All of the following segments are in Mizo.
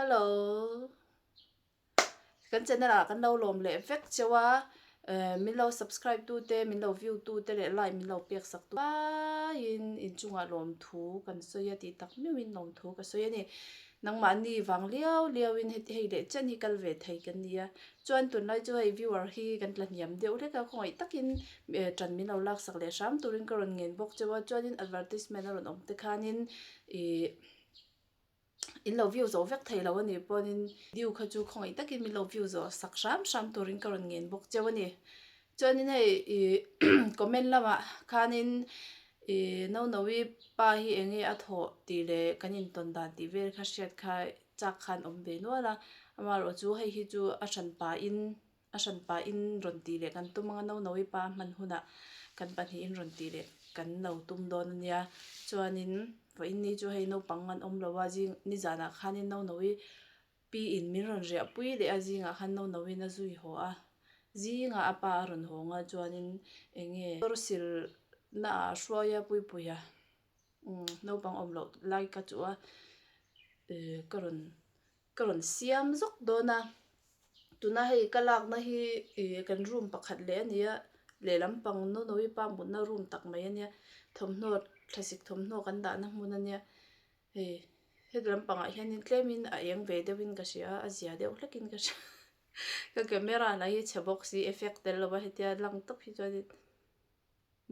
Hello Kan channel ah kan lo lawm leh vek cheu a min lo subscribe tu te min lo view tu te leh like min lo pek sak tu vaiin inchungah lawmthu kan sawi a tih tak meuhin lawmthu ka sawi a ni. Nangmahni vang liau liauin heti hei leh chen hi kal ve thei kan ni a, chuan tunlai chu hei viewer hi kan tla hniam deuh hlek a, khawngaih takin ṭan min lo laksak leh hram turin ka rawn ngen bawk cheu a, chuanin advertisement a rawn awm te khanin ih in lo view zawh vek thei lo a nih pawhin view kha chu khawngaih takin min lo view zawh sak hram hram turin ka rawn ngen bawk cheu a ni. Chuanin hei ih comment lamah khanin ih Nonovi pa hi eng nge a thawh tih leh kan intawn dan tih vel kha hriat kha chak khan awm ve nual a, amaherawh chu hei hi chu a hran pahin a hran pahin rawn tih leh kan tum anga Nonovi pa hman hunah kan pahnihin rawn tih leh kan lo tum dawn a nia. Chuanin vawiin ni chu hei naupang an awm lo a zing nizanah khanin Nonovi Pi in min rawn riah pui leh a zingah khan no no in a zui haw a, zingah a pa a rawn hawng a chuanin eng nge motor sil na ah a hruai a puipui a umm naupang awm loh lai ka chuh a eh ka rawn ka rawn siam zawk dawn a tuna hei ka lakna hi ih kan room pakhat leh a ni a lehlam pang no no i pa mutna room tak mai a nia thawmhnaw thlasik thawmhnaw kan dahna hmun a nia. Hei heti lampangah hianin tlemin a eng ve deuhin ka hria a, a zia deuh hlekin ka hria ka camera lah hi chhe bawk si effect tel lova hetia lang tawp hi chuanin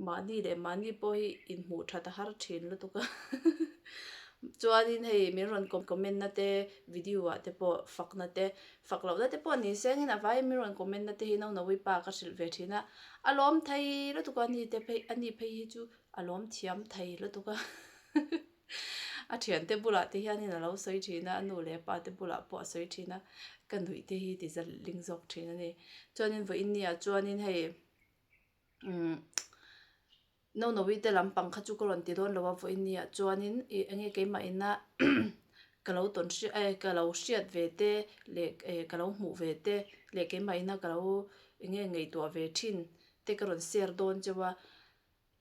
mahni leh mahni pawh hi inhmuh that a har thin lutuk a chuanin hei min rawn comment na te video ah te pawh fakna te fak lohna te pawh ni sengin a vaiin min rawn comment na te hi Naunawi pa ka hrilh ve thin a a lawm thei lutuk a ni te phei a ni phei hi chu a lawm thiam thei lutuk a. A thiante bulah te hianin a lo sawi thin a, a nu leh a pa te bulah pawh a sawi thin a, ka nuih te hi ti zat ling zawk thin a ni. Chuanin vawiin ni ah chuanin hei umm Nonovi te lampang kha chu ka rawn ti dawn lo a vawiin ni ah chuanin ih eng nge keimah ina ka lo tawn hriat eh ka lo hriat ve te leh eh ka lo hmuh ve te leh keimah ina ka lo eng nge ngaihtuah ve thin te ka rawn share dawn cheu a.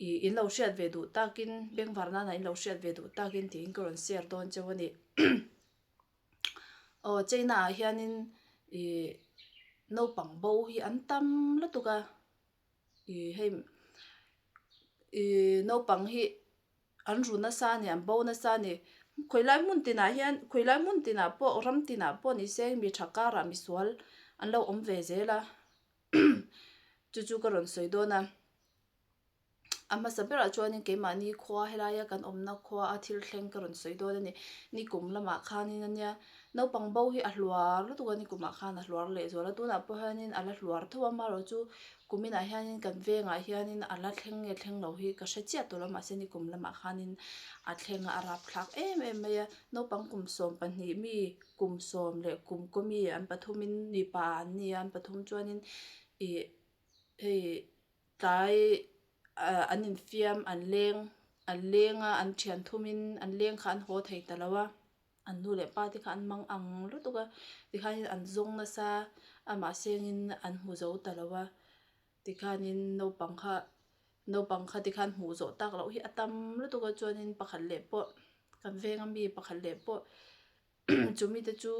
Ih, in lo hriat ve duh takin, bengvar nana in lo hriat ve duh takin tiin ka rawn share dawn cheu a ni. Aw, China ah hianin ih naupang bo hi an tam lutuk a, ih hei ih naupang hi an ru nasa a ni, an bo nasa a ni. Khawilai hmun tinah hian, khawilai hmun tinah pawh ram tinah pawh ni se mi tha karah misual an lo awm ve zel a, chu chu ka rawn sawi dawn a. A hmasa berah chuanin keimahni khua helaia kan awmna khua a thil thleng ka rawn sawi dawn a ni. Nikum lamah khanin a nia, naupang bo hi a hluar lutuk a, nikumah khan a hluar leh zual a, tunah pawh hianin a la hluar tho a, amaherawh chu kuminah hianin kan vengah hianin a la thleng nge thleng lo hi ka hre chiah tawh lo, mahse nikum lamah khanin a thleng a, a rapthlak em em mai a, naupang kum 12 mi kum sawm leh kum kaw mi an pathumin mipa an ni a, an pathum chuanin ih hei tlai ah an infiam an leng an leng a an thian thumin an leng kha an haw thei ta lo a an nu leh pa te kha an mang ang lutuk a tikhanin an zawng nasa a mahsengin an hmu zo ta lo a tikhanin naupang kha naupang kha tikhan hmuh zawh tak loh hi a tam lutuk a chuanin pakhat leh pawh kan veng ami pakhat leh pawh chumi te chu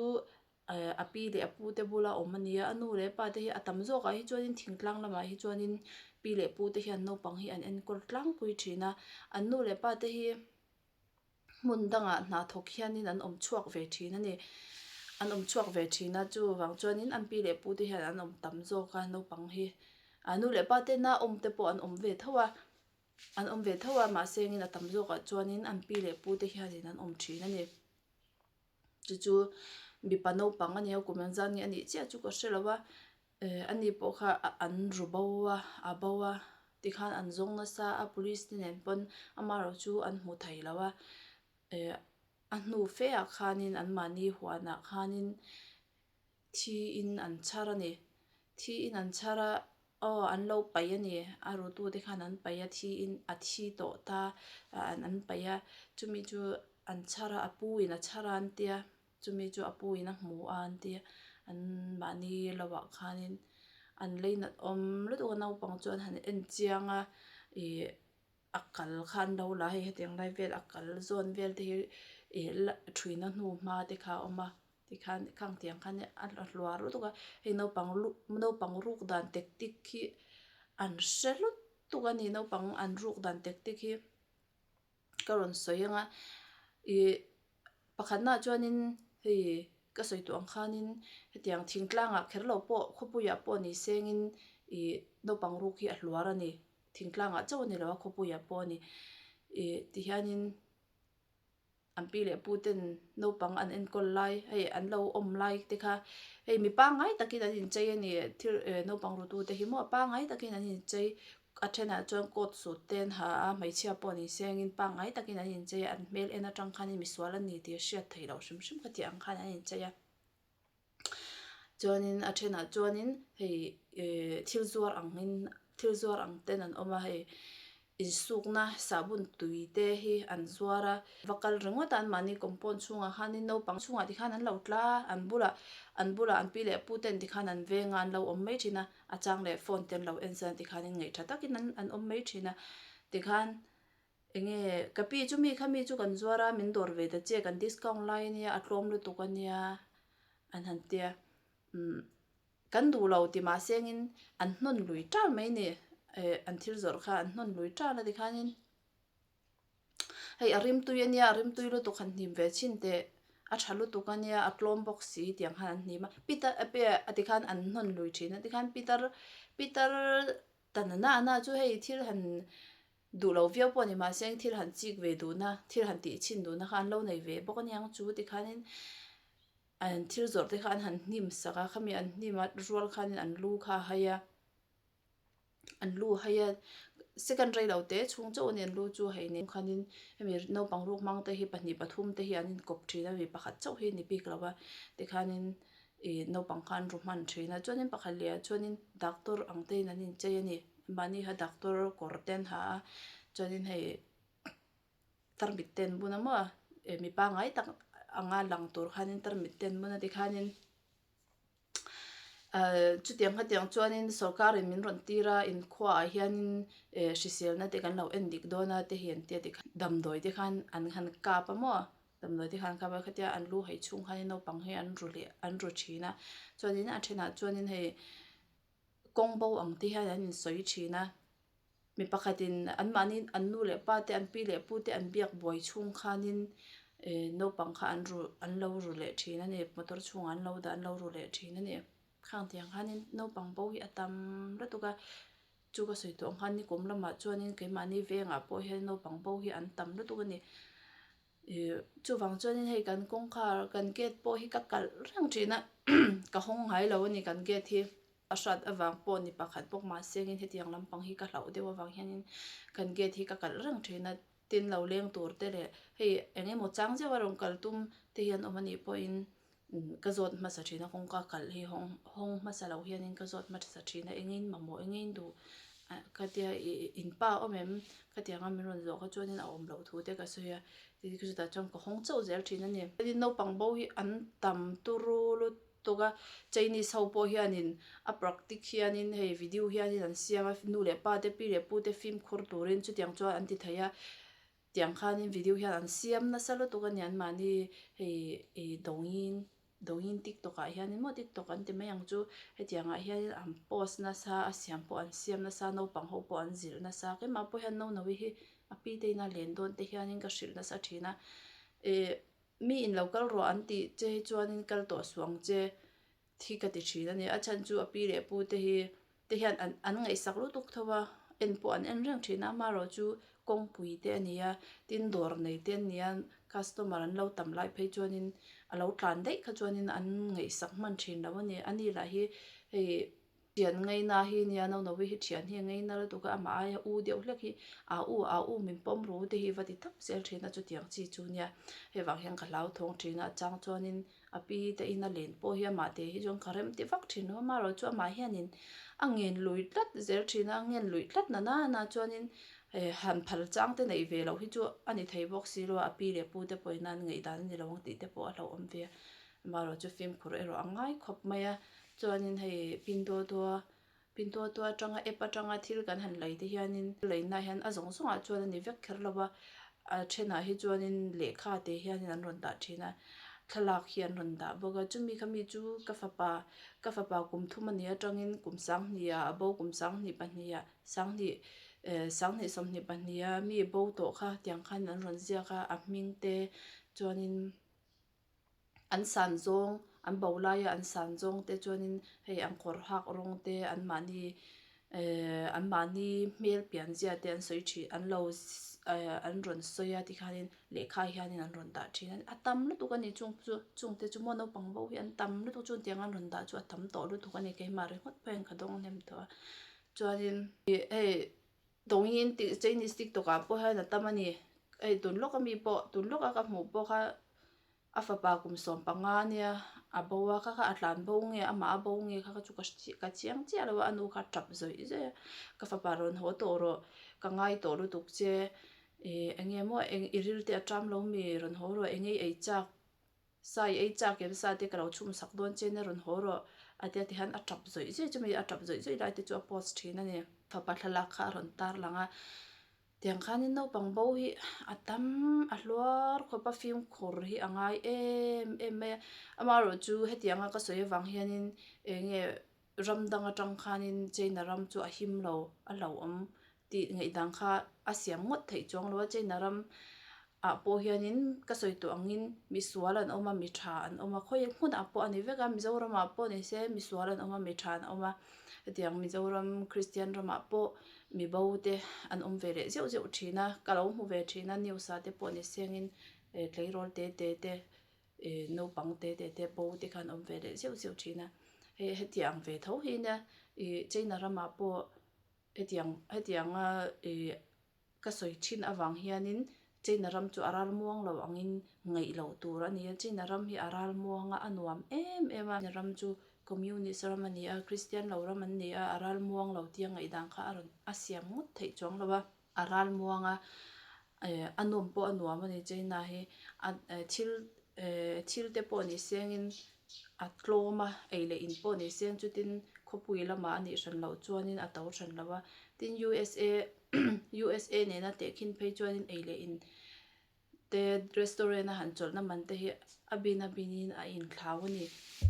a pi leh a pu te bula awm a ni a, a nu leh a pa te hi a tam zawkah hi chuanin thingtlang lamah hi chuanin pi leh pu te hian naupang hi an enkawl tlangpui thin a, an nu leh pa te hi hmun dangah hna thawk hianin an awm chhuak ve thin a ni, an awm chhuak ve thin a chuvang chuanin an pi leh pu te hian an awm tam zawk a naupang hi, a nu leh pa tena awm te pawh an awm ve tho a, an awm ve tho a mahse engin a tam zawkah chuanin an pi leh pu te hianin an awm thin a ni. Chu chu mipa naupang a nia kum engzat nge a nih chiah chu ka hre lo a eh ani pawh kha an ru bo a a bo a tikhan an zawng nasa a police te nen pawn amaherawh chu an hmu thei lo a eh a hnu fe ah khanin anmahni huanah khanin Thiin an chhar a ni. Thiin an chhar a, aw an lo paih a ni. A rutute khan an paih a, thiin a thi tawh ta an an paih a. Chumi chu an chhar a, a pu in a chhar a an tia, chumi chu a pu in a hmu a an tia. An mahni lovah khanin an lei nat awm lutuk a naupang chuan han en chiang a ih a kal kha an lo la a, hei hetiang lai vel a kal zawn vel te hi ih la thuina hnu hma te kha a awm a. Tikhan khang tiang khan a hluar lutuk a, hei naupang lu naupang ruk dan tactic hi an hre lutuk a ni naupang an ruk dan tactic hi ka rawn sawi ang a ih pakhatnaah chuanin hei ka sawi tawh ang khanin hetiang thingtlangah kher lo pawh khawpuiah pawh ni sengin ih naupang ruk hi a hluar a ni thingtlangah chauh a ni lo a khawpuiah pawh a ni ih tihianin. An pi leh pu ten naupang an enkawl lai hei an lo awm lai te kha hei mi pangngai takin an inchei a ni thil eh naupang rutu te hi maw pangngai takin an inchei a thenah chuan coat suit te an ha a hmeichhia pawh ni sengin pangngai takin an inchei a an hmel en atang khanin misual an ni tih a hriat theih loh hrim hrim khatiang ang khan an inchei a. Chuanin a thenah chuanin hei eh thil zuar angin thil zuar ang ten an awm a hei insukna sahbun tui te hi an zuar a va kal ringawt a anmahni compound chhungah khanin naupang chhungah tikhan an lo tla a an bulah an bulah an pi leh pu ten tikhan an veng a an lo awm mai thin a a chang leh phone te an lo en chuan tikhanin ngaih tha takin an an awm mai thin a tikhan Enge ka pi chu mi kha mi chu kan zuar a, min dawr ve ta che, kan discount lai ania, a tlawm lutuk ania an han tia. Umm kan duh lo ti mah sengin an hnawn lui ṭal mai ni, eh an thil zawrh kha an hnawn lui ṭal a tikhanin hei a rimtui ania, a rimtui lutuk han hnim ve chhin teh, a ṭha lutuk ania, a tlawm bawk si tiang khan an hnim a. Pitar a tikhan an hnawn lui ṭhin a tikhan pitar pitar ta na na chu hei thil han Duh lo viau pawh ni mahse eng thil han chik ve duhna, thil han tih chhin duhna kha an lo nei ve bawk a niang chu tikhanin an thil zawrh te kha an han hnim sak a, khami an hnim a rual khanin an lu kha a hai a, an lu a hai a, second rei lo te chhung chauh a ni an lu chu hei nen khanin hemi naupang ruk hmang te hi pahnih pathum te hi an inkawp thin a, mi pakhat chauh hi a ni bik lo a tikhanin ih naupang kha an ru hman thin a, chuanin pakhat leh ah chuanin doctor ang te in an inchei a ni. Mahni kha doctor kawr te an ha a chuanin hei tarmit te an bun a maw eh mi pangngai tak anga lang tur khanin tarmit te an bun a tikhanin ahh chutiang khatiang chuanin sorkarin min rawn tir a inkhuaah hianin eh hriselna te kan lo en dik dawn a te hi an tia tikhan damdawi te khan an han kap a maw damdawi te khan an kap a khatia an lu haih chhung khanin naupang hi an ru leh an ru thin a chuanin a thenah chuanin hei. Kawng bo ang te hian an insawi thin a, mi pakhatin anmahni an nu leh pa te an pi leh pu te an biak buai chhung khanin eh naupang kha an ru an lo ru leh thin a ni motor chhungah an lo dah an lo ru leh thin a ni. Khang tiang khanin naupang bo hi a tam lutuk a, chu ka sawi tawh ang khan nikum lamah chuanin keimahni vengah pawh hian naupang bo hi an tam lutuk a ni. Ih chuvang chuanin hei kan kawngkhar kan gate pawh hi ka kalh reng thin a ka hawng ngai lo a ni kan gate hi a hrat avang pawh ni pakhat bawk mahse engin hetiang lampang hi ka hlauh deuh avang hianin kan gate hi ka kalh reng thin a tin lo leng tur te leh hei eng emaw chang zeuh a rawn kal tum te hian awm a nih pawhin Ka zawt hmasa thin a kawngka kalh hi hawng hawng hmasa lo hianin ka zawt hmasa thin a engin mamawh engin duh ka tia ih in pa awm em ka ti anga min rawn zawh kha chuanin a awm loh thu te ka sawi a tin chutah chuan ka hawng chauh zel thin a ni. Tin naupang bo hi an tam turu lutuk a Chinese ho pawh hianin a practic hianin hei video hianin an siam a nu leh pa te pi leh pu te fimkhur turin chutiang chuan an ti thei a. Tiang khanin video hian an siam nasa lutuk a ni anmahni hei ih Douyin Douyin tiktok ah hianin maw tiktok an ti mai ang chu hetiangah hianin an post nasa a siam pawh an siam nasa naupang ho pawh an zilh nasa keimah pawh hian naupang hi a pi te ina len dawn te hianin ka hrilh nasa thin a ih mi in lo kal rawh an tih che hi chuanin kal tawh suh ang che. Thi ka ti thin a ni. A chhan chu a pi leh pu te hi te hian an an ngaihsak lutuk tho a, en pawh an en reng thin a, amaherawh chu kawngpui te a ni a, tin dawr nei te an ni a, customer an lo tam lai phei chuanin a lo tlan daih kha chuanin an ngaihsak hman thin lo a ni. A ni lah hi hei thian ngaina hi a nia, Naunawi hi thian hi a ngaina lutuk a, amah aia u deuh hlek hi a u a u min pawm ru te hi va ti tap zel thin a, chutiang chi chu nia hei vang hian ka hlauthawng thin a, a chang chuanin A pi te ina len pawh hi amah te hi chuan ka rem ti vak thin lo amaherawh chu amah hianin a ngen lui tlat zel thin a, a ngen lui tlat na nana chuanin eh han phal chang te neih ve loh hi chu a ni thei bawk si lo a, a pi leh pu te pawhin an ngaihdan a ni lo ang tih te pawh a hlauhawm ve a, amaherawh chu fimkhur erawh a ngai khawp mai a, chuanin hei Pinduoduo Pintuatua atanga app atanga thil kan han lei te hianin leina hian a zawng zawngah chuan a ni vek kher lo a, a thenah hi chuanin lehkha te hianin an rawn dah thin a. thlalak hi an rawn dah bawk a chumi kha mi chu ka fapa ka fapa kum thum a nih atangin kum sanghnih ah a bo kum sanghnih pahnih ah sanghnih eh sanghnih sawmhnih pahnih a mi bo tawh kha tiang khan an rawn ziak a a hming te chuanin an san zawng an bo laia an san zawng te chuanin hei an kawr hak rawng te an mahni ehh an mahni hmel pian zia te an sawi thin an lo ehh an rawn sawi a tikhanin lehkha hianin an rawn dah thin a a tam lutuk a ni chung chu chung te chu maw naupang bo hi an tam lutuk chuan tiang an rawn dah chu a tam tawh lutuk a ni keimah ringawt pawh hian ka dawng hnem tawh a chuanin ih hei Dawngin tih Chinese tiktok ah pawh hian a tam a ni hei tun lawk ami pawh tun lawk a ka hmuh pawh kha a fapa kum 15 ania a bo a kha kha a tlan bo nge amah a bo nge kha kha chu ka ka chiang chiah lo a a nu kha a tap zawih zawih a ka fapa rawn haw tawh rawh ka ngai tawh lutuk che ih eng nge maw eng i ril te a ṭam lo mi rawn haw rawh eng nge i ei chak Sa i ei chak em sa te ka lo chhum sak dawn che nia rawn haw rawh a tia tihian a tap zawih zawih chumi a tap zawih zawih lai te chu a post thin a ni. Fapa thlalak kha a rawn tar lang a, tiang khanin naupang bo hi a tam a hluar khawp a fimkhur hi a ngai em em mai a, amaherawh chu hetianga ka sawi avang hianin eng nge ram dang atang khanin China ram chu a him lo a hlauhawm tih ngaihdan kha a siam ngawt theih chuang lo a China ram ah pawh hianin ka sawi tawh angin misual an awm a mi tha an awm a khawi hmunah pawh a ni vek a Mizoram ah pawh ni se misual an awm a mi tha an awm a hetiang Mizoram Kristian ramah pawh mi bo te an awm ve leh zeuh zeuh thin a ka lo hmu ve thin a news ah te pawh ni sengin tleirawl te te te ih naupang te te te bo te khan awm ve leh zeuh zeuh thin a hei hetiang ve tho hi nia ih China ramah pawh hetiang hetianga ih ka sawi thin avang hianin China ram chu a ral muang lo angin ngaih loh tur a ni a China ram hi a ral muang a a nuam em em a China ram chu Communist ram a ni a Christian lo ram an ni a a ral muang lo tia ngaihdan kha a rawn a siam ngawt theih chuang lo a. A ral muang a, eh a nawm pawh a nuam a ni China hi a thil eh thil te pawh ni sengin a tlawm a ei leh in pawh ni seng chutin khawpui lamah a nih hran loh chuanin a to hran lo a tin USA USA nena tehkhin phei chuanin ei leh in te restaurant a han chawlhna man te hi a bin a binin a inthlau a ni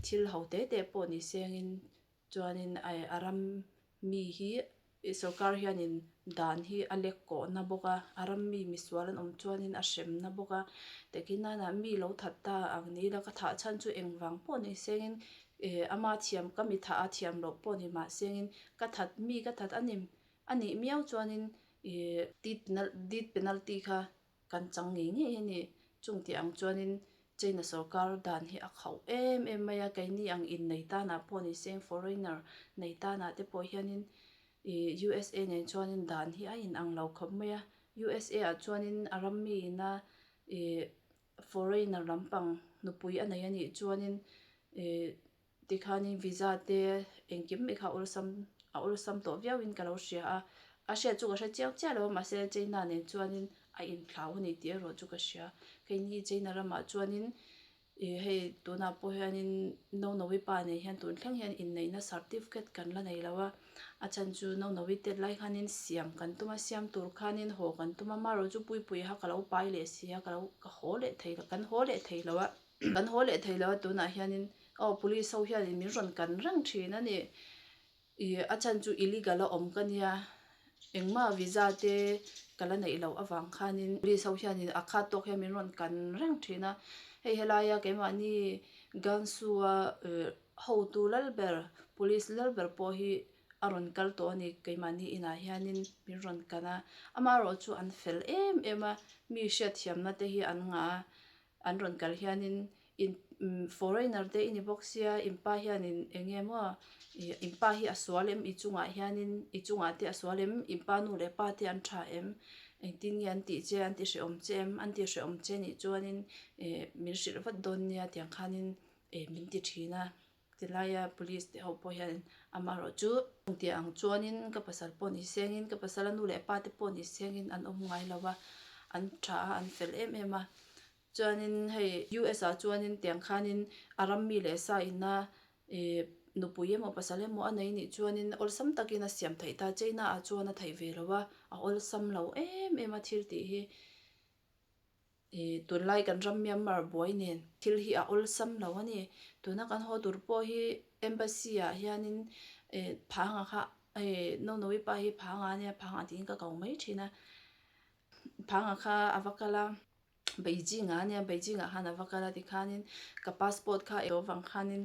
thil ho te te pawh ni sengin Chuanin a ram mi hi sorkar hianin dan hi a lek kawhna bawk a, a ram mi misual an awm chuanin a hremna bawk a, takin nana mi lo that ta ang ni ila ka thah chhan chu engvang pawh ni sengin eh ama thiam ka mi thah a thiam loh pawh ni mah sengin ka that mi ka that a ni a nih miau chuanin ih death penalty kha Kan chang ngei ngei a ni. Chung tih ang chuanin China sorkar dan hi a khauh em em mai a, keini ang innei tanah pawh ni seng foreigner nei tanah te pawh hianin ih USA nen chuanin dan hi a inang lo khawp mai a. USA ah chuanin a ram mi ina ih foreigner lampang nupui a nei a nih chuanin ih Tikhanin visa te engkim mai kha awlsam a awlsam tawh viauin ka lo hria a, a hriat chu ka hre chiang chiah lo a mahse China nen chuanin a inthlau a ni tih erawh chu ka hria. Keini China ramah chuanin ih hei tunah pawh hianin Nonovi pa nen hian tun thleng hian inneihna certificate kan la nei lo a, a chhan chu Nonovi tet lai khanin siam kan tum a, siam tur khanin haw kan tum a, marawh chu Puipuia kha ka lo pai leh si a, ka lo ka haw leh thei lo kan haw leh thei lo a. Kan haw leh thei lo a tunah hianin aw police ho hianin min rawn kan reng thin a ni. Ih a chhan chu illegal a awm ka nia engmah visa te ka la neih loh avang khanin police ho hianin a khat tawk hian min rawn kan reng thin a. Hei helaia keimahni Gansu a hotu lal ber police lal ber pawh hi a rawn kal tawh a ni keimahni inah hianin min rawn kan a. Amaherawh chu an fel em em a mi hriatthiamna te hi an ngah a. An rawn kal hianin in foreigner te i ni bawk sia in pa hianin eng nge maw ih in pa hi a sual em i chungah hianin i chungah te a sual em in pa nu leh pa te an tha em engtin nge an tih che an ti hrehawm che em an ti hrehawm che nih chuanin ih min hrilh vat dawn nia tiang khanin ih min ti thin a. Tilaia police te ho pawh hian amaherawh chu tih ang chuanin ka pasal pawh ni sengin ka pasal a nu leh pa te pawh ni sengin an awm ngai lo a, an tha a an fel em em a. Chuanin hei US ah chuanin tiang khanin a ram mi leh sa ina ih nupui emaw pasal emaw a nei nih chuanin awlsam takin a siam theih ta. China ah chuan a theih ve lo a, a awlsam lo em em a thil tih hi. Ih tunlai kan ram Myanmar buai nen thil hi a awlsam lo a ni. Tuna kan haw tur pawh hi embassy ah hianin ih phanga kha ih Nonovi pa hi phanga a nia phanga tiin ka ko mai thin a. Phanga kha a va kal a Beijing ah a nia Beijing ah khan a va kal a tikhanin ka passport kha eng vang khanin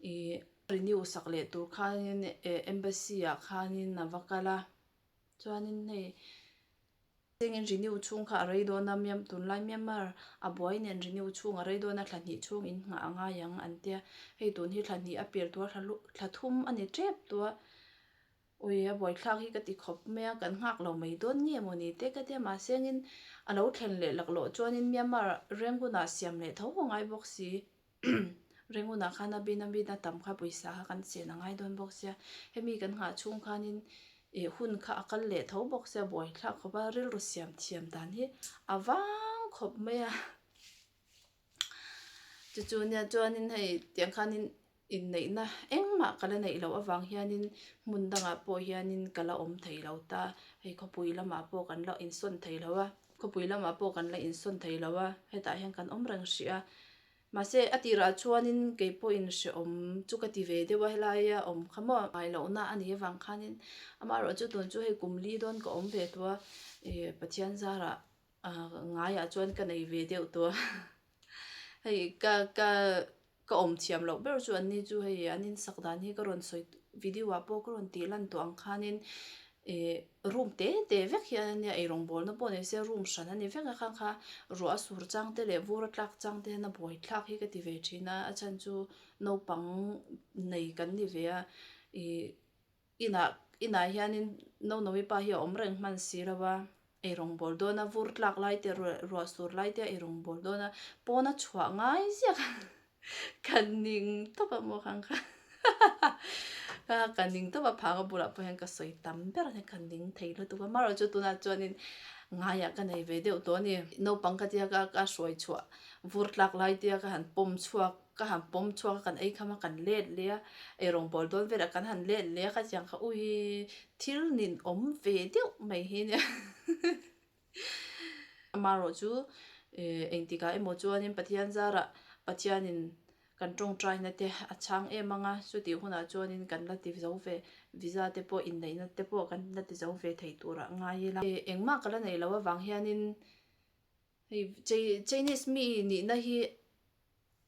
ih renew sak leh tur khanin ih embassy ah khanin a va kal a chuanin hei. Chengin renew chhung kha a rei dawn a, Myanmar tunlai Myanmar a buai nen renew chhung a rei dawn a, thla hnih chhung in nghah a ngai ang an tia. Hei tun hi thla hnih a pir tua thla thla thum a ni tep tua. Ui a buaithlak hi ka ti khawp mai a, kan nghak lo mai dawn nge maw ni te ka tia mahse angin a lo thlen leh laklawh chuanin Myanmar Rangoon-ah siam leh tho a ngai bawk si. Rangoon-ah khan a bin a bin a tam kha pawisa kha kan chen a ngai dawn bawk sia. Hemi kan nghah chhung khanin ih hun kha a kal leh tho bawk sia buaithlak khawp a, rilru siam thiam dan hi a vang khawp mai a. Chu chu nia chuanin hei tiang khanin inneihna engmah ka la neih loh avang hianin hmun dangah pawh hianin ka la awm thei lo ta. Hei khawpui lamah pawh kan la insawn thei lo a, khawpui lamah pawh kan la insawn thei lo a, hetah hian kan awm reng hrih a. Mahse, a tirah chuanin kei pawhin hrehawm chu ka ti ve deuh a, helaia awm kha maw ngaihlohna a nih avang khanin amaherawh chu tun chu hei kum li dawn ka awm ve tawh a, ih Pathian zarah ngaiah chuan ka nei ve deuh tawh a, hei ka ka ka awm thiam loh ber chu an ni chu hei an insak dan hi ka rawn sawi video ah pawh ka rawn tih lan tawh ang khanin Ih room te te vek hian a nia eirawng bawlna pawh ni se room hran a ni vek a kha kha ruah a sur chang te leh vur a tlak chang te hian a buai thlak hi ka ti ve thin a a chhan chu naupang nei kan ni ve a ih inah inah hianin Nonovi pa hi a awm reng hman si lo a eirawng bawl dawn a vur tlak lai te ruah sur lai te a eirawng bawl dawn a pawn a chhuah ngai ziak a. Ka ning tawp a maw khan kha ka ning tawp a phang a bulah pawh hian ka sawi tam ber a ka ning thei lutuk a marawh chu tunah chuanin ngaiah ka nei ve deuh tawh a ni naupang ka tia ka ka hruai chhuah vur tlak lai tia ka han pawm chhuak ka han pawm chhuak a kan ei kham a kan let leh a eirawng bawl dawn velah kan han let leh a khatiang kha ui thil ninawm ve deuh mai hi nia. Amaherawh chu engtikah emaw chuanin Pathian zarah Pathianin kan tawngtaina te a chhang em ang a, chutih hunah chuanin kan la ti zo ve, visa te pawh inneihna te pawh kan la ti zo ve thei turah ngai ila. Engmah ka la neih loh avang hianin hei Chinese mi nihna hi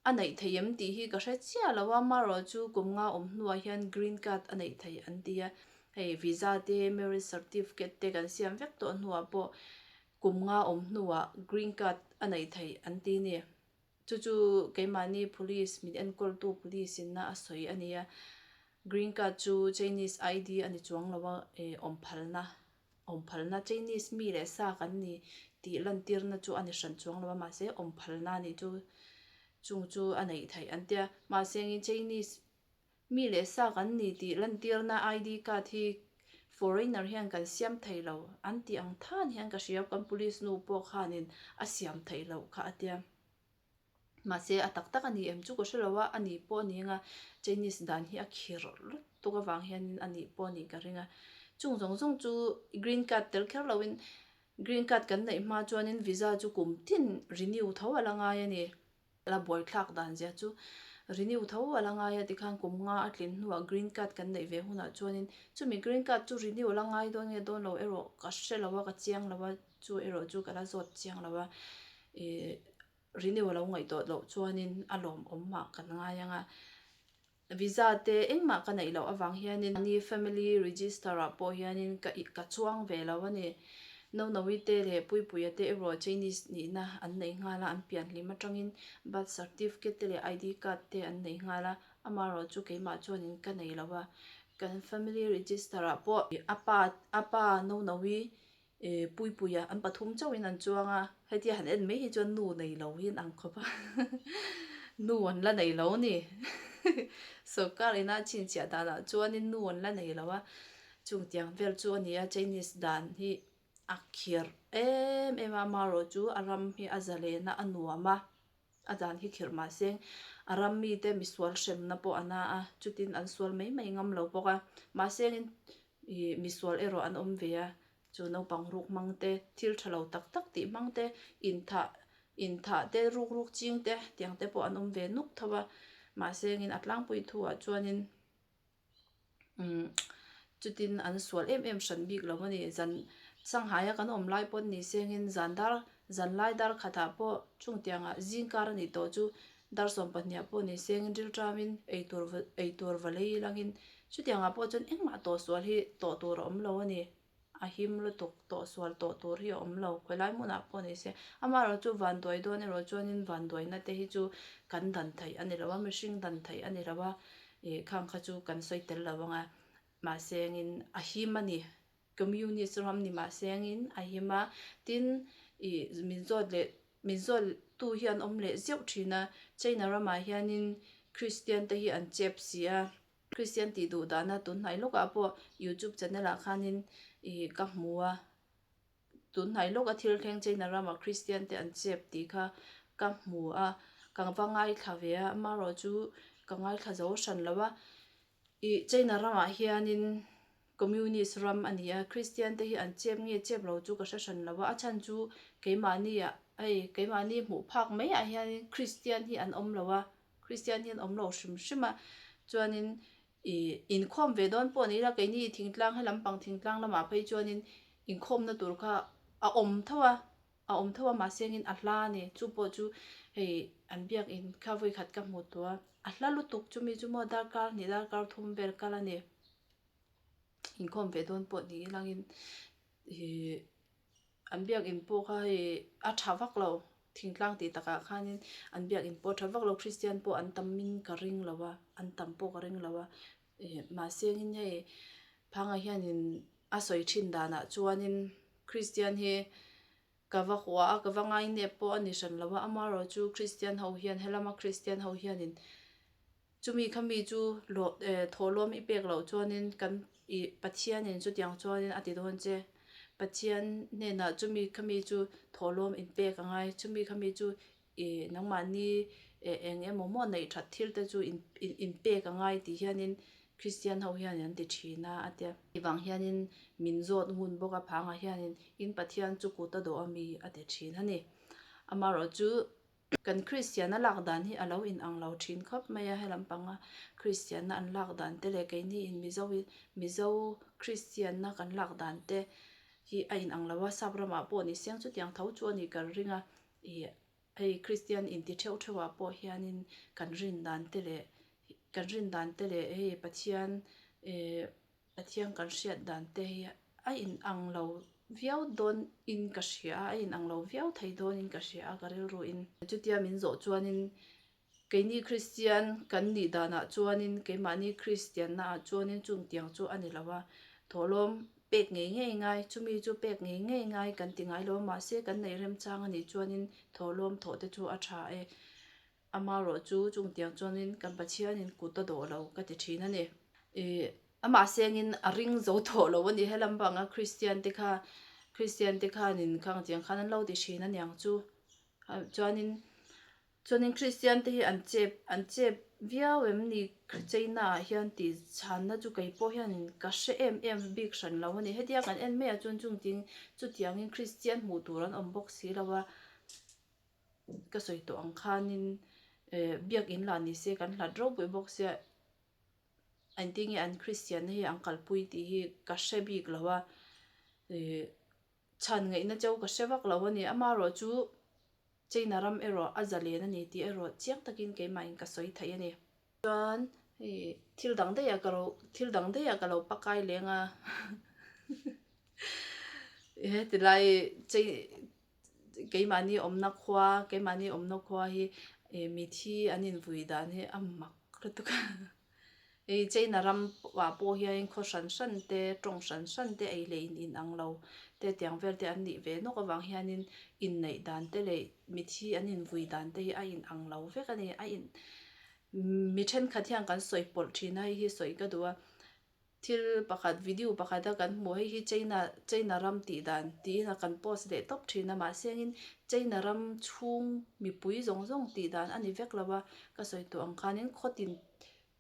A neih thei em tih hi ka hre chiah lo a, amaherawh chu kum nga awm hnuah hian green card a neih thei an ti a, hei visa te marriage certificate te kan siam vek tawh hnuah pawh kum nga awm hnuah green card a neih thei an ti a ni. Chu chu keimahni police min enkawltu police in a sawi a ni a, green card chu Chinese ID a ni chuang lo a, awm phalna awm phalna Chinese mi leh sa kan ni tih lantirna chu a ni hran chuang lo a mahse awm phalna a nih chu chung chu a neih theih an tia mahse engin Chinese mi leh sa kan ni tih lantirna ID card hi foreigner hian kan siam thei lo an tih ang than hian ka hria kan police nu pawh khanin a siam theih loh kha a tia. Mahse a tak tak a ni em chu ka hre lo a, a ni pawh a ni anga Chinese dan hi a khirh lutuk avang hianin a nih pawh a nih ka ring a. Chung zawng zawng chu green card tel kher loin green card kan neih hma chuanin visa chu kum tin renew tho a la ngai a ni. La buaithlak dan zia chu renew tho a la ngai a tikhan kum nga a tlin hnuah green card kan neih ve hunah chuanin chumi green card chu renew a la ngai dawn nge dawn lo erawh ka hre lo a ka chiang lo a chu erawh chu ka la zawt chiang lo a ih Renew a lo ngaihtuah loh chuanin a lawmawm mah kan ngai ang a, visa te engmah ka neih loh avang hianin ni family register ah pawh hianin ka ka chuang ve lo a ni. Nonovi te leh Puipuia te erawh Chinese nihna an nei nghal a, an pianhlim atangin birth certificate te leh ID card te an nei nghal a, amaherawh chu keimah chuanin ka nei lo a, kan family register ah pawh a pa a pa Nonovi Ih Puipuia an pathum chauhin an chuang a, hetia han en mai hi chuan nu nei lo hi an ang khawp a, nu an la nei lo a ni. Sawrkar ina chhinchhiah danah chuanin nu an la nei lo a, chung tiang vel chu a ni a, Chinese dan hi a khirh em em a, amaherawh chu a ram hi a zalen a, a nuam a, a dan hi khirh mahse a ram mite misual hremna pawh a na a, chutin an sual mai mai ngam lo bawk a, mahse Ih misual erawh an awm ve a, chu naupang ruk hmang te, thil tha lo tak tak tih hmang te, inthah, Inthah te, ruk ruk ching te tiang te pawh an awm ve nuk tho a, mahse engin a tlangpui thu ah chuanin umm chutin an sual em em hran bik lo a ni. Zan Sanghaia kan awm lai pawh ni se engin zan dar zan lai dar khatah pawh chung tiangah zingkar a nih tawh chu dar 12 ah pawh ni se engin rilṭamin eitur eitur va lei langin chutiangah pawh chuan engmah tawhsual hi tawh tur a awm lo a ni. A him lutuk tawh sual tawh tur hi a awm lo. Khawilai hmunah pawh ni se. Amaherawh chu vanduai dawn erawh chuanin vanduaina te hi chu kan dan theih a ni lo a, mihring dan theih a ni lo a, ih khang kha chu kan sawi tel lo ang a. Mahse engin a him a ni. Communist ram ni mahse engin a him a, tin ih min zawt leh min zawt tu hi an awm leh zeuh thin a. China ramah hianin Christian te hi an chep si a. Kristian tih duh dahna tunhnai lawkah pawh youtube channel ah khanin ih ka hmu a, tunhnai lawka thil thleng China rama Kristian te an chep tih kha ka hmu a, ka va ngaithla ve a, amaherawh chu ka ngaithla zo hran lo a, ih China ramah hianin Communist ram a ni a, Kristian te hi an chep nge chep lo chu ka hre hran lo a, a chhan chu keimahni ah hei keimahni hmuh phak mai ah hianin Kristian hi an awm lo a. Kristian hian awm lo hrim hrim a, chuanin ih inkhawm ve dawn pawh ni ila keini thingtlang he lampang thingtlang lamah phei chuanin inkhawmna tur kha a awm tho a, a awm tho a mahse engin a hla a ni, chu pawh chu hei an biakin kha vawikhat ka hmu tawh a, a hla lutuk chumi chu maw darkar hnih darkar thum vel kal a ni, inkhawm ve dawn pawh ni ilangin ih. An biakinn pawh kha hei a tha vak lo, thingtlang tih takah khanin an biakinn pawh a tha vak lo, Kristian pawh an tam in ka ring lo a, an tam pawh ka ring lo a, ih mahse engin hei phanga hianin a sawi thin danah chuanin Kristian hi ka va hua a, ka va ngainep pawh a ni hran lo a, amaherawhchu Kristian ho hian helama Kristian ho hianin Chumi kha mi chu lawh eh thawhlawm i pek loh chuanin kan ih Pathianin chutiang chuanin a ti dawn che. Pathian hnenah chumi kha mi chu thawhlawm in pek a ngai. Chumi kha mi chu ih nangmahni eh eng emaw maw neih that thil te chu in in pek a ngai tih hianin Kristian ho hianin an ti thin a a tia. Hei vang hianin min zawt ngun bawk a phangah hianin in Pathian chu kut a dawh a mi a ti thin a ni. Amaherawhchu Kan Kristianna lak dan hi a lo inang lo thin khawp mai a, helam panga Kristianna an lak dan te leh keini in Mizo in Mizo Kristianna kan lak dan te hi a inang lo a, sap ramah pawh ni siang chutiang tho chu a ni kan ring a, ih hei Kristian inti theuh theuh ah pawh hianin kan rin dan te leh kan rin dan te leh hei Pathian eh Pathian kan hriat dan te hi a in ang lo viau dawn in ka hria a, a in ang lo viau thei dawn in ka hria a ka rilru in. Chutia min zawh chuanin keini Kristian kan nih danah chuanin keimahni Kristianna ah chuanin chung tiang chu a ni lo a, thawhlawm pek ngei ngei ngai, chumi chu pek ngei ngei ngai kan ti ngai lo a, mahse kan neih remchang a nih chuanin thawhlawm thawh te chu a tha e. Amaherawh chu chung tiang chuanin kan Pathianin kut a dawh lo ka ti thin a ni. Ih amah sengin a ring zo tawh lo a ni. Helam vanga Kristian te kha Kristian te khanin khang tiang khan an lo ti thin a niang chu. Chuanin chuanin Kristian te hi an chep an chep viau em ni China ah hian tih chhanna chu kei pawh hianin ka hre em em bik hran lo a ni. Hetia kan en mai ah chuan chung ting chutiangin Kristian hmuh tur an awm bawk si lo a. Ka sawi tawh ang khanin eh biakin lah ni se kan hlat ropui bawk sia engtin nge an Kristian na hi an kalpui tih hi ka hre bik lo a ih chhan ngaihna cheu ka hre vak lo a ni amaherawh chu China ram erawh a zalen a ni tih erawh chiang takin keimahin ka sawi theih a ni. Chuan hei thil dang daih ah ka lo thil dang daih ah ka lo pakai leng a hetilai chei keimahni awmna khua keimahni awmna khua hi ih mithi an invui dan hi a mak lutuk a hei China ram ah pawh hian khaw hran hran te tawng hran hran te ei leh in inang lo te tiang vel te an nih ve nawk avang hianin inneih dan te leh mithi an invui dan te hi a inang lo vek a ni a in Mi thenkhat hian kan sawi pawlh thin a, hei hi sawi ka duh a. Thil pakhat video pakhat a kan hmuh hei hi China China ram tih dan tiin a kan post leh tawp thin a mahse engin China ram chhung mipui zawng zawng tih dan a ni vek lo a, ka sawi tawh ang khanin khaw tin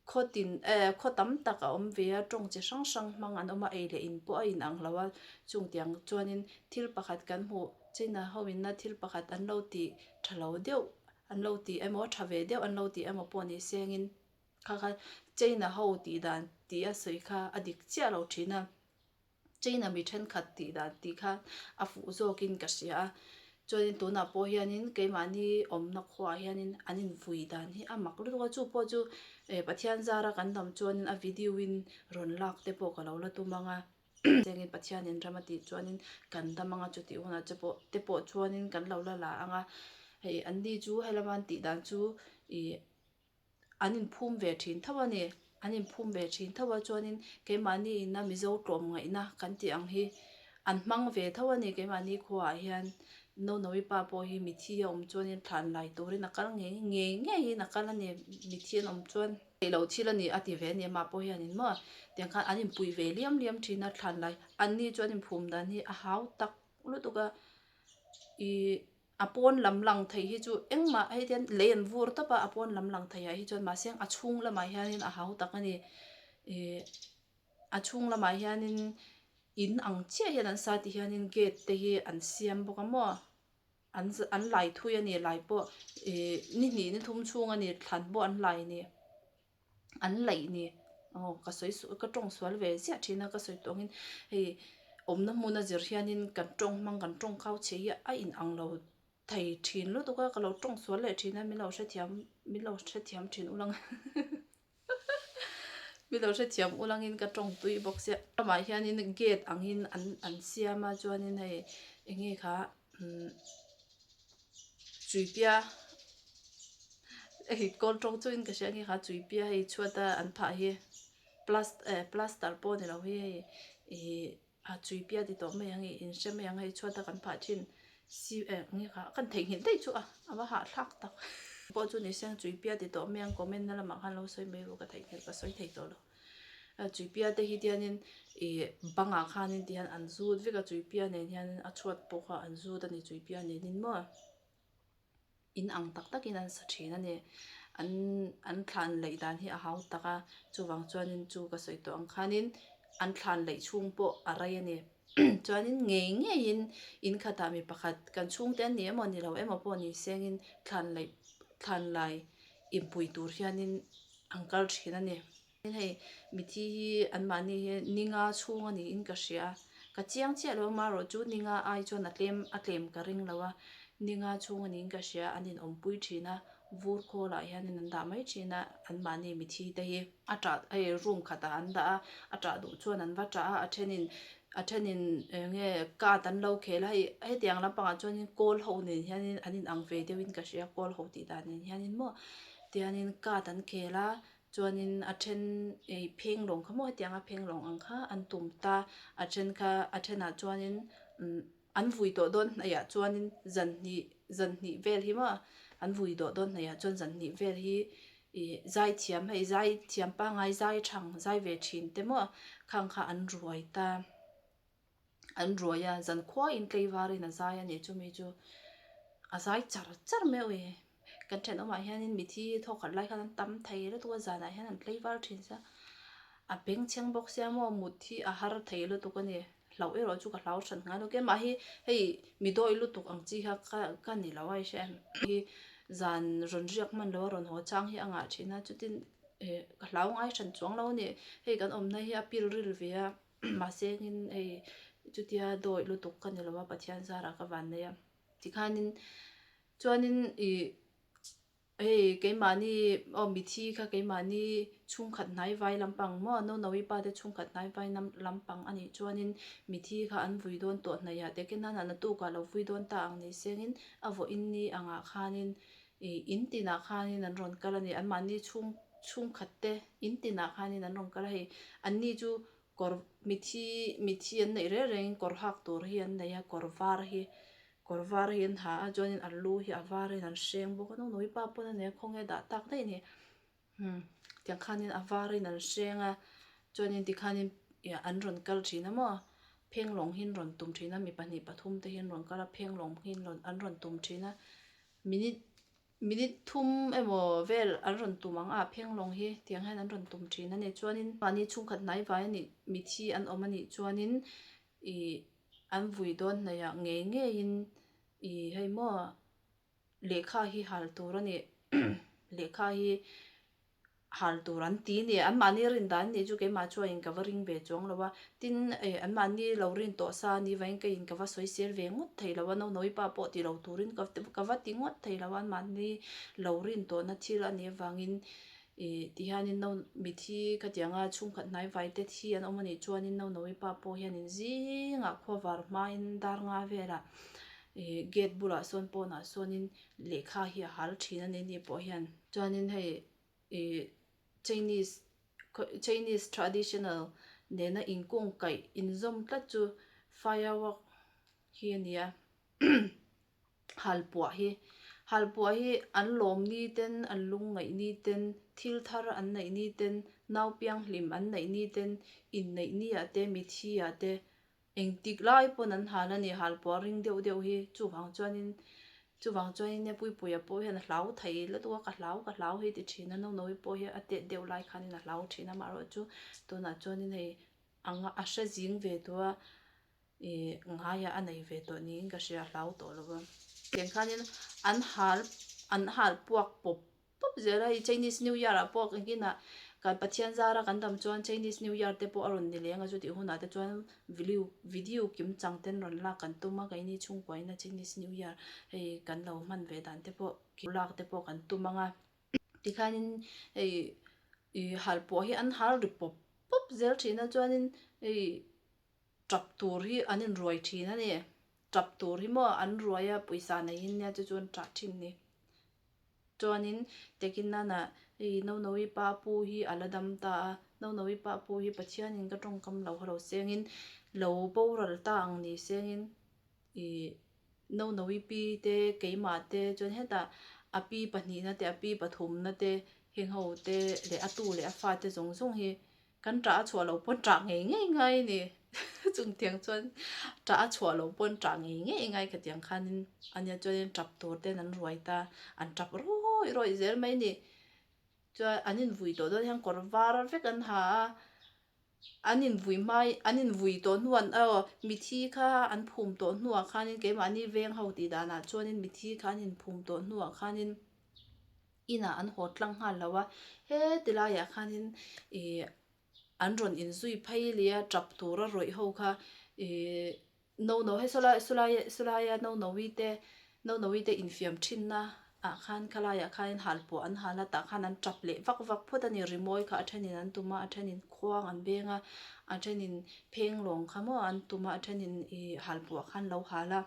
khaw tin eh khaw tam tak a awm ve a tawng chi hrang hrang hmang an awm a ei leh in pawh a inang lo a chungtiang chuanin thil pakhat kan hmuh. China ho inna thil pakhat an lo tih tha lo deuh an lo tih emaw tha ve deuh an lo tih emaw pawh ni sengin kha kha China ho tih dan tih a sawi kha a dik chiah lo thin a. China mi thenkhat tih dan tih kha a fuh zawkin ka hria a. Chuanin tunah pawh hianin keimahni awmna khuaah hianin an invui dan hi a mak lutuk a, chu pawh chu Pathian zara kan dam chuanin a video in rawn lak te pawh ka lo la tum ang a. Chengin Pathianin ram a tih chuanin kan dam ang a, chutih hunah che pawh te pawh chuanin kan lo la la ang a. Hei anni chu helama an tih dan chu ih An inphum ve thin tho a ni. An inphum ve thin tho a chuanin keimahni ina Mizo tlawmngaihna kan tih ang hi an hmang ve tho a ni. Keimahni khuaah hian Nonovi pa pawh hi mithi a awm chuanin thlan lai turin a kal ngei ngei ngeiin a kal a ni. Mithi an awm chuan theih loh thil a ni a ti ve a ni amah pawh hianin maw tiang khan an inpuih ve liam liam thin a thlan lai. Anni chu an inphum dan hi a hau tak lutuk a ih. A pawn lam lang thei hi chu engmah hei hian lei an vur tawp a, a pawn lam lang theiah hi chuan mahse a chhung lamah hianin a hau tak a ni. Ihh a chhung lamah hianin in ang chiah hian an sa tih hianin gate te hi an siam bawk a maw an an lai thui a ni lai pawh ihh ni hnih ni thum chhung a ni thlan pawh an lai ni. An laih ni aw ka sawi suh ka tawng sual ve ziah thin a ka sawi tawh angin hei awmna hmuna zir hianin kan tawng hmang kan tawng kau chhe hi a in ang lo thei thin lutuk a ka lo tawng sual leh thin a min lo hrethiam min lo hrethiam thin ulang min lo hrethiam ulangin ka tawng tui bawk sia ramah hianin gate angin an an siam a chuanin hei eng nge kha umm. Chuipia hei kawl tawng chuhin ka hria ang kha chuipia hei chhuata an phah hi plas eh plaster pawh ni lo hi hei ihh a chuipia ti tawh mai ang ih in hre mai ang hei chhuata kan phah thin si eh eng nge kha kan theihnghilh daih chu a a va hahthlak tak pawh chu ni se chuipia ti tawh mai ang comment na lamah khan lo sawi mai ru ka theihnghilh ka sawi thei tawh lo. Chuipia te hi tianin ih bangah khanin ti hian an zut vek a chuipia nen hianin a chhuat pawh kha an zut a ni chuipia nenin maw in ang tak takin an sa thin a ni an an thlan laih dan hi a hau tak a chuvang chuanin chu ka sawi tawh ang khanin an thlan laih chhung pawh a rei a ni chuanin ngei ngeiin in khatah mi pakhat kan chhungte an ni emaw ni lo emaw pawh ni sengin thlan laih thlan lai inpui tur hianin an kal thin a ni. Hei mithi hi anmahni hi ninga chhung a niin ka hria ka chiang chiah lo amaherawh chu ninga ai chuan a tlem a tlem ka ring lo a ninga chhung a niin ka hria an inawmpui thin a vur khawlah hianin an dah mai thin a anmahni mithi te hi a tah hei room khatah an dah a a tah duh chuan an va tah a a thenin a thenin eng nge card an lo khel a hei hetiang lampangah chuanin kawl ho nen hianin an inang ve deuhin ka hria kawl ho tih dan nen hianin maw tianin card an khel a Chuanin a then ih pheng lawng kha maw hetianga pheng lawng ang kha an tum ta, a then kha a thenah chuanin umm an vui tawh dawn hnaihah chuanin zan hnih zan hnih vel hi maw an vui tawh dawn hnaihah chuan zan hnih vel hi ih zai thiam hei zai thiam pangngai zai thang zai ve thin te maw khang kha an ruai ta. An ruai a, zan khuaiin tlei varin a zai a ni chumi chu a zai char char mai a ui. Kan thenawmah hianin mithi thawk khat lai khan an tam thei lutuk a, zanah hian an tlei var thin sia. A bengchheng bawk sia maw mut hi a har thei lutuk a ni. Hlauh erawh chu ka hlau hran ngai lo keimah hi hei mi dawi lutuk ang chi kha ka ka ni lo a i hria em. Hi zan rawn riak hman lo a rawn haw chang hi a ngah thin a chutin eh ka hlau ngai hran chuang lo a ni. Hei kan awmna hi a pilril ve a. Mahse engin hei chutia dawih lutuk ka ni lo a Pathian zarah ka van nei a. Tikhanin chuanin ih hei keimahni aw mithi kha keimahni chhungkhat hnai vai lampang maw Nonovi pa te chhungkhat hnai vai lampang a nih chuanin mithi kha an vui dawn tawh hnaihah te khin a naktukah lo vui dawn ta ang ni sengin a vawiin ni angah khanin ih in tinah khanin an rawn kal a ni anmahni chhung chhungkhat te in tinah khanin an rawn kal a hei anni chu kawr mithi mithi an neih reng rengin kawr hak tur hi an nei a kawr var hi kawr var hi an ha a chuanin an lu hi a varin an hreng bawk a nawi pa pawn a nei a khawnge dah tak daih a ni umm tiang khanin a varin an hreng a chuanin tikhanin ih an rawn kal thin a maw phenglawng hi an rawn tum thin a mi pahnih pathum te hi an rawn kal a phenglawng hi an rawn tum thin a minute Minute thum emaw vel an rawn tum ang a, phenglawng hi tiang hian an rawn tum thin a ni. Chuanin mahni chhungkhat hnai vai a nih, mithi an awm a nih chuanin ih an vui dawn hnaihah ngei ngeiin. Ih hei maw lehkha hi hal tur a ni lehkha hi hal tur an ti ni anmahni rin dan nih chu keimah chuanin ka va ring ve chuang lo a tin eh anmahni lo rin tawh sa a ni vangin ka in ka va sawi sel ve ngawt thei lo a naunawii pa pawh ti lo turin ka ka va ti ngawt thei lo a anmahni lo rin tawhna thil a nih avangin ih tihianin no mithi khatianga chhungkhat hnai vai te thi an awm a nih chuanin naunawii pa pawh hianin zingah khua var hmain dar nga velah ih gate bulah sawn pawnah sawnin lehkha hi a hal thin a ni ni pawh hian chuanin hei ih Chinese Chinese traditional nena inkung kaih inzawm tlat chu firework hi a ni a halpuah hi halpuah hi an lawm ni ten an lungngaih ni ten thil thar an neih ni ten naupianghlim an neih ni ten inneih ni ah te mithi ah te Engtik lai pawn an hal a ni, halpuah ring deuh deuh hi chuvang chuanin chuvang chuanin nia Puipuia pawh hian a hlau thei lutuk a, ka hlau ka hlau hei ti thin a, Naunawi pawh hi a tet deuh lai khanin a hlau thin a, amaherawh chu tunah chuanin hei anga a hre zing ve tawh a, ih ngaiah a nei ve tawh niin ka hria a hlau tawh lo va. Tiang khanin an hal an halpuak pawp Pawp zel a, hei Chinese New Year ah pawh engtin ah kan Pathian zara kan dam chuan Chinese New Year te pawh a rawn ni leng a chutih hunah te chuan video video kim chang ten rawn lak kan tum a keini chhungkua in a Chinese New Year hei kan lo hman ve dan te pawh lak te pawh kan tum ang a tikhanin hei ih hal pawh hi an hal ri pawp pawp zel thin a chuanin hei tap tur hi an inruai thin a ni tap tur hi maw an ruai a pawisa neiin nia chu chu an tah thin ni. Chuanin Tekin nana hei Naunawi pa pu hi a la dam ta a, Naunawi pa pu hi Pathianin ka tawngkam lo haw lo sengin lo boral ta ang ni sengin ih Naunawi pi te keimah te chuan hetah a pi pahnihna te a pi pathumna te heng ho te leh a tu leh a fate zawng zawng hi Kan ṭah a chhuah loh pawn ṭah ngei ngei ngai a ni. Chungtiang chuan ṭah a chhuah loh pawn ṭah ngei ngei ngai khatiang khanin a nia chuanin ṭap tur ten an ruai ta, an ṭap rawih rawih zel mai a ni. Chuan an invui tawh dawn hian kawr var vek an ha a, an invui hmai an invui tawh hnuah aw mithi kha an phum tawh hnuah khanin keimahni veng ho tih danah chuanin mithi kha an inphum tawh hnuah khanin. Inah an haw tlang nghal lo a, heti laiah khanin ih an rawn inzui phei leh a, tap tura rawih ho kha ih no no hei sawlai sawlai sawlaia no nowi te no nowi te infiam thinna ah khan khalaiah khanin hal pawh an hal a tah khan an tap leh vak vak phawt a ni, rimawi kha a thenin an tum a, a thenin khuang an beng a, a thenin phenglawng kha maw an tum a, a thenin ih hal pawh khan lo hal a.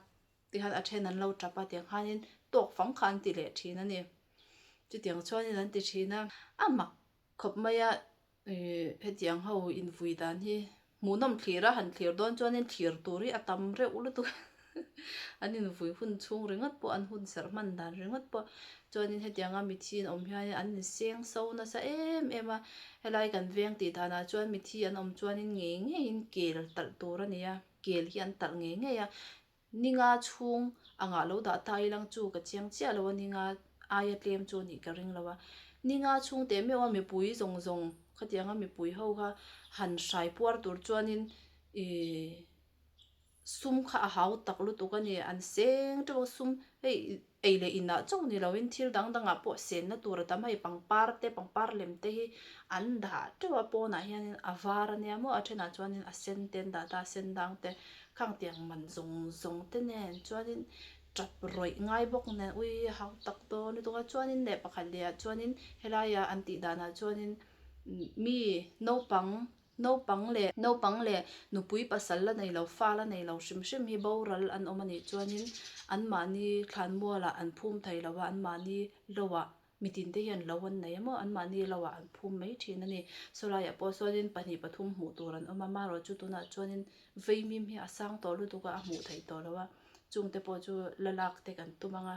Tikhan a then an lo tap a tiang khanin tawk fang kha an ti leh thin a ni. Chutiang chuanin an ti thin a. A mak khawp mai a, ih hetiang ho invui dan hi hmuhnawm thlir a, han thlir dawn chuanin thlir tur hi a tam reuh lutuk a. An invui hun chhung ringawt pawh an hun serh hman dan ringawt pawh chuanin hetianga mithi an awm hianin an inseng so nasa em em a. Helai kan veng tih danah chuan mithi an awm chuanin ngei ngeiin kel talh tur a ni a, kel hi an talh ngei ngei a. Ninga chhung angah lo dah ta ilang chu ka chiang chiah lo a, ninga aia tlem chu anih ka ring lo a. Ninga chhung teh meuh a mipui zawng zawng khatianga mipui ho kha han hrai puar tur chuanin ih sum kha a hau tak lutuk a ni, an seng teuh a sum hei ei leh inah chauh ni loin thil dang dangah pawh senna tur a tam a hei pangpar te pangpar lem te hi an dah teuh a pawnah hianin a var a nia maw a thenah chuanin a sen te an dah ta a sen dang te khang tiang man zawng zawng te nen chuanin tap rawih ngai bawk nen ui a hau tak dawn lutuk a chuanin leh pakhat leh ah chuanin helaiah an tih danah chuanin mi naupang Naupang leh naupang leh nupui pasal la nei lo, fa la nei lo hrim hrim hi boral an awm a nih chuanin anmahni thlanmualah an phum thei lo a, anmahni loah mitinte hian lo an nei emaw anmahni loah an phum mai thin a ni. Sawlaiah pawh sawnin pahnih pathum hmuh tur an awm a, marawh chu tunah chuanin vaimim hi a sang tawh lutuk a, a hmuh theih tawh lo a, chungte pawh chu la lak te kan tum ang a,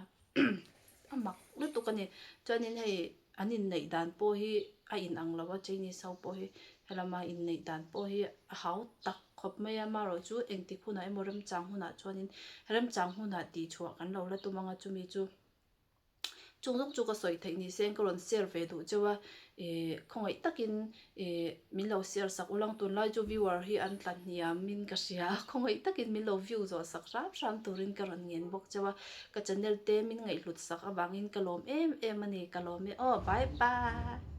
a mak lutuk a ni. Chuanin hei. An inneih dan pawh hi a inang lo a, Chinese ho pawh hi helama inneih dan pawh hi a hau tak khawp mai a, amaherawh chu engtik hunah emaw remchang hunah chuanin remchang hunah tihchhuah kan lo la tum ang a, chumi chu Chung zawng chu ka sawi theih ni se ka rawn share ve duh cheu a, ih khawngaih takin ih min lo share sak ulang tunlai chu viewer hi an tla hniam in ka hria a, khawngaih takin min lo view zawh sak hram hram turin ka rawn ngen bawk cheu a, ka channel te min ngaihhlut sak avangin ka lawm em em a ni, ka lawm e aw bye bye.